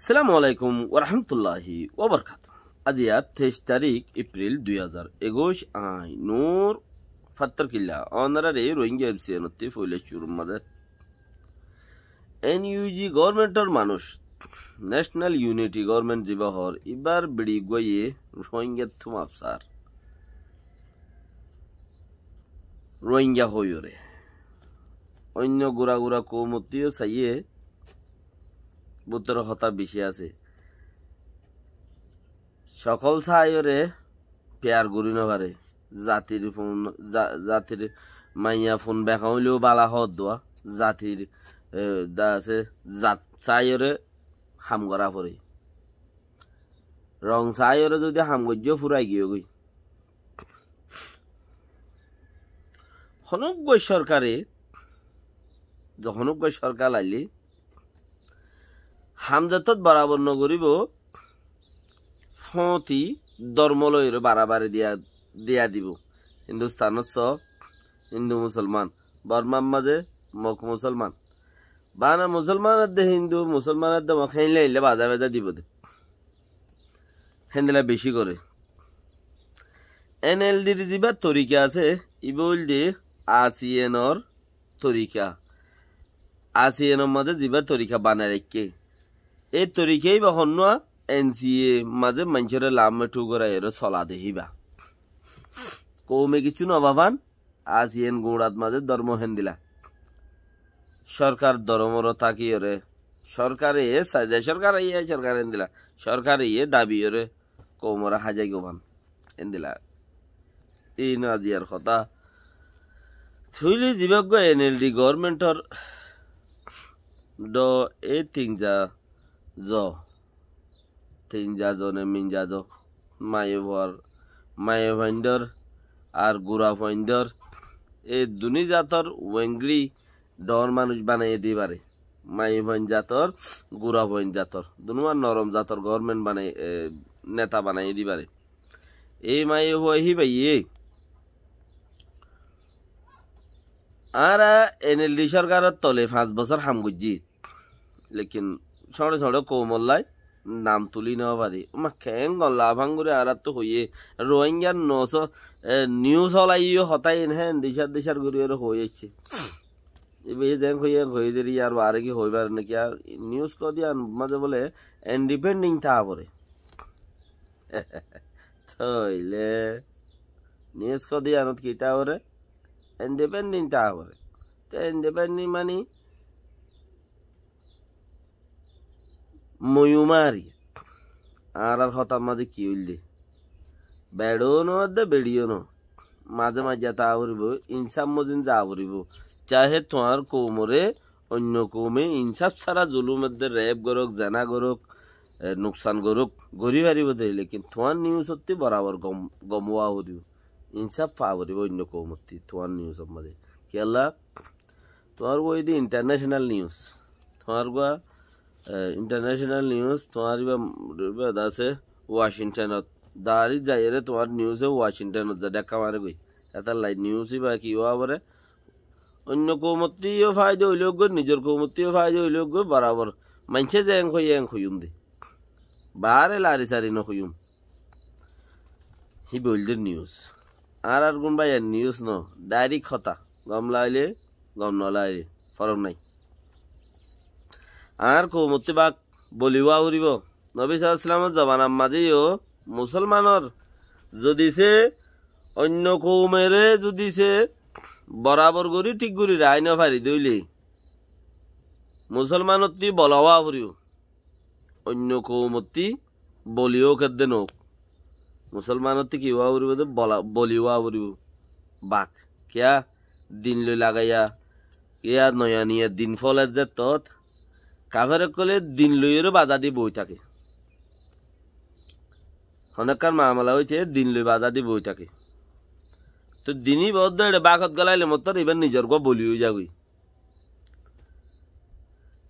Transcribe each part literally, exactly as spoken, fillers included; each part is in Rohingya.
Assalamu alaikum warahmatulláhi wabarakátuhu. Aijja teic tarík Epril dui házar ekuic, añí Nur Fattor Killa, ónorare Rohingya F C N ottú foila cúrur mazé N U G government or manúic, National Unity Government zibá hoór, ibár biçi uggúaye Rohingyattu mafsar. Rohingya hoiyóre. Oinno gura gura koumottú yó saiyé, bútore hotá bicí asé. Sokól saáiyoré piyar gorí nofaré. Zatir fun, za-, zatir maiya fun beká óileó bála hoódduwa. Zatir, e, da asé, zat saáiyoré ham gorá foré. Rong saáiyoré zodi ham goijjé furai giyói. Honóggua sorkare, ze honóggua sorkar aile, ham zetót borabor nogoríbou, fóti dormo loiyóre barabari diya, diya dibou. Hindustanot só, Hindu Musolman, Bormar mazé Mok Musolman. Bana Musolman edde Hindu, Musolman edde Mok, héinle héinle bazai bazai dibou de. Héndilla bicí goré. N L D r zibá torika asé, ibá óilde ASEAN or torika. ASEAN or mazé zibá torika banai raikké. E torika ibá honnúa N C A mazé maincóre lamme thugoraiyóre sola de híba. Koume kiccú nobafán, ASEAN guñçat mazé dormo héndilla. Sorkar dormoré tákiyóre, sorkare e sai, ze sorkar aiyé, e sorkar héndilla. Sorkare e dabiyóre, koumoré házai gofán. Héndilla. Iín aijjar hotá. Tóile zibá uggúa N L D government or do e tin za zo. Tin za zo ne min za zo. Maiyafuar, maiyafuaindór, ar gurafuaindór. E duní zator wengri dhoóñr manúic banaiyé dibáre. Maiyafuain zator, gurafuain zator. Dunúa norom zator government banai, e, neta banaiyé dibáre. Ei maiyafua híbaye añára N L D sorkaror tole fañs bosór ham goijjí. Lekin sóñçe sóñçe koumollai nam tulí nofari. Umma keén golla afán gorí añáráttu hoiyé. Rohingyar nosó, e, news olaiyó hotá iín hén dicár dicár gorí ore hoi aiccé. Ibe zeén hoiyé, hoiyé deri ar bare ki hoibar neki ar news kodi an mazé bole independent táa foré. Tóile news kodi anot ki táa foré? Independent táa foré. Te independent mani moiyum ar añárar hotár mazé ki óilde? Beçó no edde, beçiyó no. Mazé mazé táa foribó, insaf mozin zaa foribó. Cahe tuáñr koumoré oinno koume insaf sára zulum edde rep gorók, zena gorók, e, nuksan gorók, gorí faribó de, lekin tuáñr news ottí borabor gom, gom ówa foribó. Insaf faa foribó oinno koumottí tuáñr news or mazé. Kiyólla? Tuáñr uggúa edi international news. Tuáñr uggúa, e, international news, tuáñr iba, iba asé Washington ot. Dari zaiyóre tuáñr news e Washington ot za dhekka mare goi. Etállai news iba ki ówa foré? Oinno koumottí yó faida óile goi, nizor koumottí yó faida óile goi, borabor. Maincé zeén hoiyé eén hoiyum de. Bare lari sari no hoiyum. Híba óilde news. Añárar gún báiya news no, direct hotá. Gom laile, gom no laile, forok nai. Añár koumottí bak boli ówa foribó. Nobi sallallahu alaihi wasallam or zobanar mazé yó musolmanor zodi se oinno koumoré zodi se borabor gorí thík gorí raái no fari de óile musolmanottí bola ówa foribó. Oinno koumottí boli óuk edde nouk. Musolmanottí ki ówa foribó de bola, boli ówa foribó. Bak. Kiyá? Din loi lagaiya. Kiyá noya niya din foler zettót. Kafer ókkole din loiyóre baza di boi táke. Honó ekkán mamela óite din loi baza di boi táke. Toi din íba edde eçe bakot golaile mottor iba nizor gua boli ói zagoi.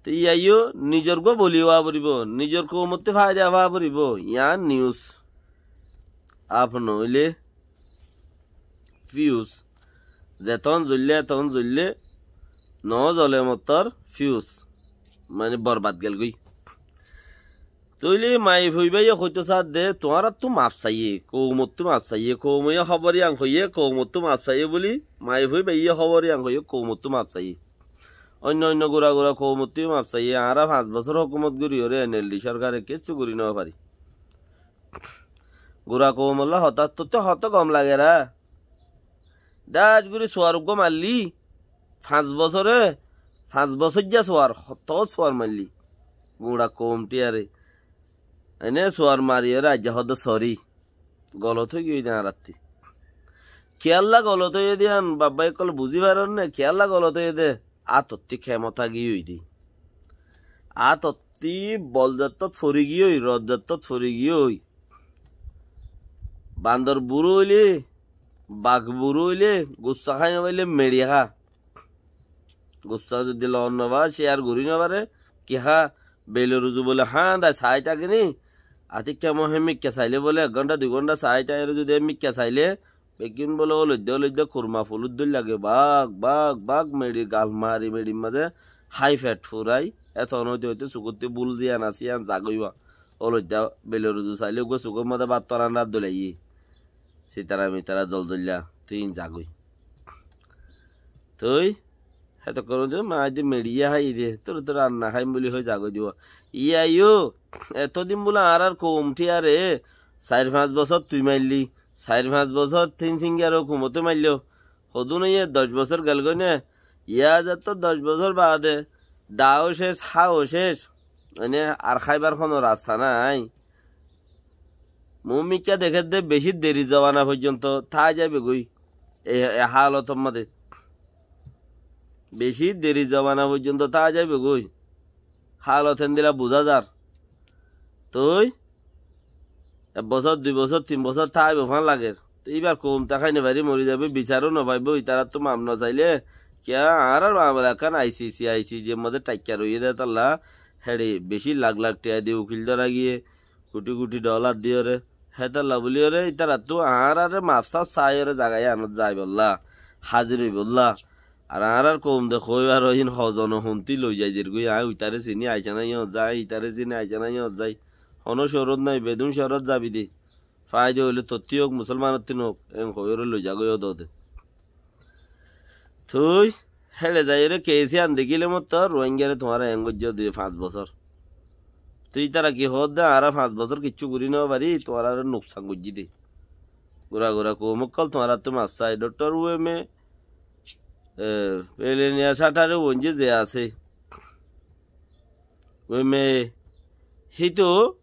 Te iyá yó nizor gua boli ówa foribó, nizor koumottí faida faa foribó, yián news. Af no óile fuse. Zeton zoille, eton zoille, no zole mottor fuse. Mane borbad gel goi. Tóile maiyafuaibáye hoitó saádde, tuáñrattú maf saiyé, koumottú maf saiyé, koume yó hóbor yián hoiyé, koumottú maf saiyé buli, maiyafuaibáye hóbor yián hoiyé, koumottú maf saiyé. Oinno oinno gura gura koumottú maf saiyé, añára fañs bosór hókumot goríyoré NLD sórkare kessú gorí nofarí. Gura koumolla hotá, tottú hotá gom lager. Dác gorí suar uggúa maillí, fañs bosóre, fañs bosóijja suar, hotó suar maillí. Gura koumtiyaré. Ene suar mariyóre aijja hoódde sóri. Golot óigiyoi dé añárattí. Kiyólla golot óiye dé yián babbá ókkol buzí faron né, kiyólla golot óiye dé, átottí kemota giyói dé. Átottí bol zettót forigiyói, rot zettót forigiyói. Bandor burú óile, bak burú óile, gussa hái nofaille meçi há. Gussa zodi lon nofa, ciyar gorí nofaré, ki há, bele ruzu bole háñdai sai táke ni, atikka mohé mikka sailé bole, ek gónta dui gónta sai táke zodi mikka sailé, bekkín bole óloidda óloidda kurma fulur dóilla lage, bak, bak, bak, meçi gal mari, meçir mazé hái fet furai, eton óite óite sukótti bul ziyán asé yían zagói wa. Óloidda bele ruzu sailé uggúa sukór mazé báttor andár dóilaiyé. Sitara mitara zol zoilla, tui in zagói. Tui, hétokkon óite ma aide meçiye hái de, tor tor ranna háim buli hoi zagói dibo. Iya yó, etodin buli añárar koumtiyaré, sair fañs bosór tui mailli, sair fañs bosór tin singar hókumote maillo. Hodún óiye doc bosór gelgói né, iya zettót doc bosór baade, daáo céc, háo céc, mane ar háibar hono rasta nái. Muúmikká dekédde bicí deri zobana foijjonto táa zaibogói. E, e hálotor mazé. Bicí deri zobana foijjonto táa zaibogói. Hálot héndilla buzá zar. Toi ek bosór, dui bosór, tin bosór táibo fán lager. Toi íbar koum tákai nofarí mori zaibói, bisaró nofaibói, ítarattú maf nosailé, kiyá añárar mamela ekkán ICC, ICJ mazé thaikká roiyé dé tolla, héçe bicí lak lak thiañ di ukil dóra giyé, kuthi kuthi dholar diyóre, hétolla buliyóre, ítarattú añáráre maf saf saiyóre zaga yíanot zaibolla, házir óibolla. Ar añárár koum de hoóibar óiyin hozone hontí loizai dergói, aññí uitaré siní aicá nái yóñt zai, aññí itare siní aicá nái yóñt zai. Honó córót nái, bedún córót zabi de. Faida óile tottí ók, musólmanottí nók, en hoóiyoré loizagói ódode. Tui héçe zaiyóre keis yían dekíle mottor Ruáingaré tuáñra eén goijjó dui fañs bosór. Tui ítara ki hoódde, añára fañs bosór kiccú gorí nofarí, tuáñráre nuksan goijjí de. Gura gura koum ókkol tuáñrattú maf sai. Dhoktor Ueme, e, Pelenia Sáthare Uenje ze asé. Ueme, híto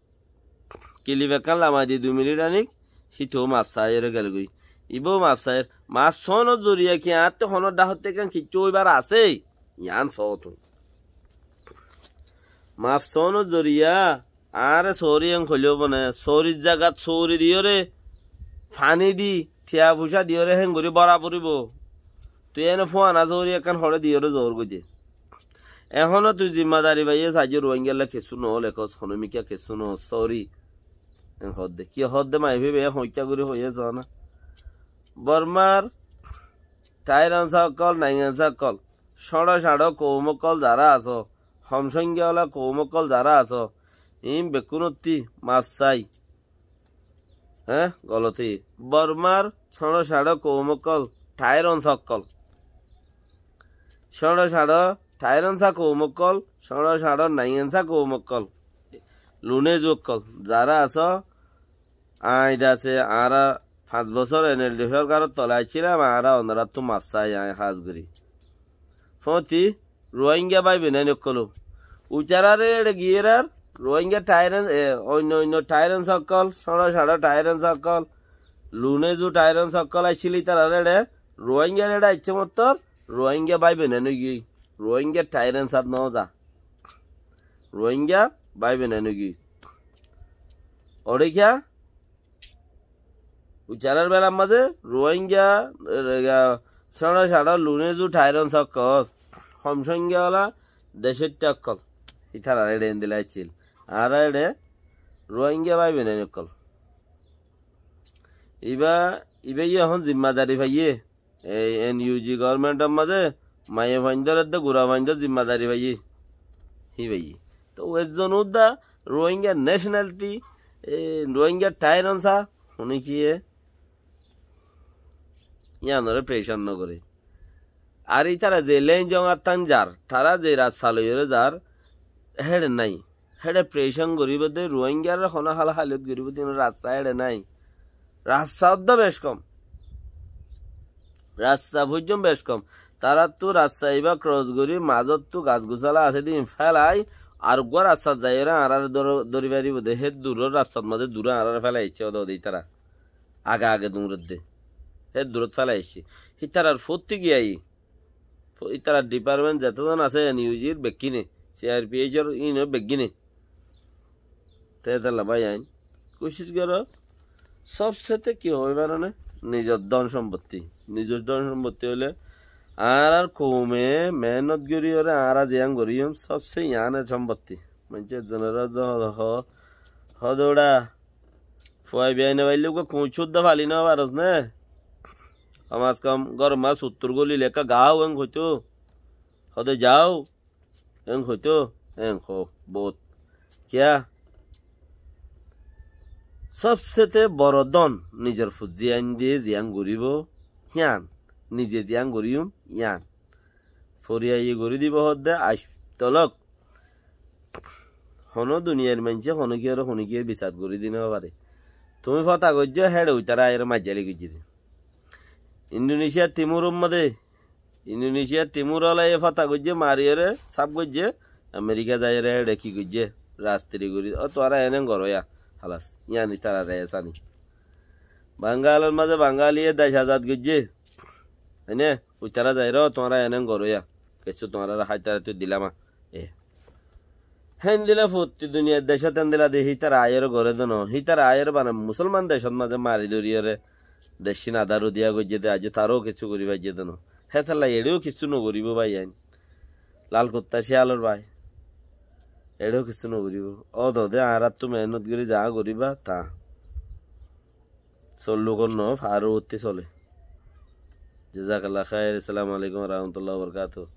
kilip ekkán lamai di dui minit aník, híto maf saiyóre gelgói. Ibáu maf saiyór. Maf soónor zoriya ki añáttu honó dháhottú ekkán kiccú óibar asé? Yián soó tui. Maf soónor zoriya añáre sóori en hoilé óibo né, sóorir zagat sóori diyóre, faní di, thiañ fucá diyóre héngorí bóra foribóu. Tui ene fúana sóori ekkán hoçé diyóre zoór goidé. Ehóno tui zimmadari faiyé saijjó Ruáingalla kessú noó lekós, honómikká kessú noó, sóori. En hoódde. Ki hoódde maiyafua ibáye hoikká gorí hoiyé soóna. Bormar tháiransa ókkol, naingansa ókkol, cóñço-cóñço koum ókkol zará asó, hom sóinggawala koum ókkol zará asó, iín bekkúnottí maf sai. Hé, golot óiye. Bormar cóñço-cóñço koum ókkol, tháiransa ókkol. Cóñço-cóñço tháiransa koum ókkol, cóñço-cóñço naingansa koum ókkol. Lunezu ókkol, zará asó, aññí de asé, añára fañs bosór NLD sórkaror tole accílam, añára onoráttu maf sai, aññí hás gorí. Fóti, Ruáinga bái benain ókkolóu. Uitaráre éçe giyérar, Ruáinga tháiran, e, oinno oinno tháiransa ókkol, cóñço-cóñço tháiransa ókkol, lunezu tháiransa ókkol accíl ítarar éçe, Ruáingar éçe aiccé mottor, Ruáinga bái benain óigiyoi. Ruáinga tháiransat noó za. Ruáinga bái benain óigiyoi. Oçé kiyá? Uitarar belar mazé Ruáinga, e, e, cóñço-cóñço lunezu tháiransa ókkol, hom sóinggawala decóitta ókkol. Ítarar éçe endilla accíl. Añára éçe Ruáinga bái benain ókkol. Ibá, ibáye ehón zimmadari faiyé. Ei NUG government or mazé maiyafuaindór edde gurafuaindór zimmadari faiyé. Hí faiyé. Tóu ezzon údda Rohingya nationality, e, Rohingya tairon sa, hone kiye, iyanore pressure no gore. Ar itara ze len jongattán zar, tara ze rasta loiyore zar, hede nai. Hede pressure goribo de, Rohingyare hono hal halot goribo de, rasta hede nai. Rasta oddo bec kom. Rasta foijjon bec kom. Tarattu rasta iba cross gori, mazottu gas gusala ase de in felai, ar uggwa rasta zaiyore añrare dor-, dori faribo de, he duror rastat maze dure añrare felai icce odo de itara. Age age duñredde. He durot felai aicce. Hitarar fotti giyai. Fo-, itarar department zeto zon ase, N U G r bekkine, C R P H or ino bekkine. Te talla bái ain. Kucíc goro. Sobsete ki hoi parone? Nizor dhon sompotti. Nizor dhon sompotti óile añárar koume mehenot gori ore añára ziyán goriyum, sobse iyan sompotti. Maincé zonora zo ho-, ho-, hodora. Fuai biaine baille uggwá kuñc cúdda fali no faros né? Kom az kom góror mazé suttur goli lekká gaáu eng hoitó. Hode zaáu eng hoitó, eng ho, bout. Kiyá? Sobsete boro dhon, nizor fut ziyán diye ziyán goribo, híyan. Nize ziyán goriyum, híyan. Foriyaye gori dibo hodde, aic tolok. Hono duniyair maincé hono kiyóre hono kiyé bisar gori di no fare. Tumi fota goijjó, héçe uitara aiyóre maijjali goijjé de. Indonesia Timur ummade, Indonesia Timur olaye fota goijjé, mariyóre, saf goijjé, Amerika zaiyóre héçe ki goijjé, rastri gori, o tuáñra ene goro ya, halas, iyani tarare esani. Bangalor mazé Bangaliye dec azad goijjé, ene, uitara zaiyóre, o tuáñra ene goro ya, kessú tuáñrare háitara tui dilama, e. Héndilla fottí duniyair decót héndilla de, hítara aiyóre goré de no. Hítara aiyóre bana musolman decót mazé mari dóriyóre decín adár udiya goijjé de, aijjó taró kessú gorí faijjé de no. Hétolla eçéo kessú no goríbo bái ain. Lal kuttá ciyalor bái. Eçéo kessú no goríbo. Ó dode añáráttu mehénnot gorí za goríba ta. Solluk no, faro utti sole. Jazakallah khair. Assalamu alaikum wa rahmatullahi wa barakatuh.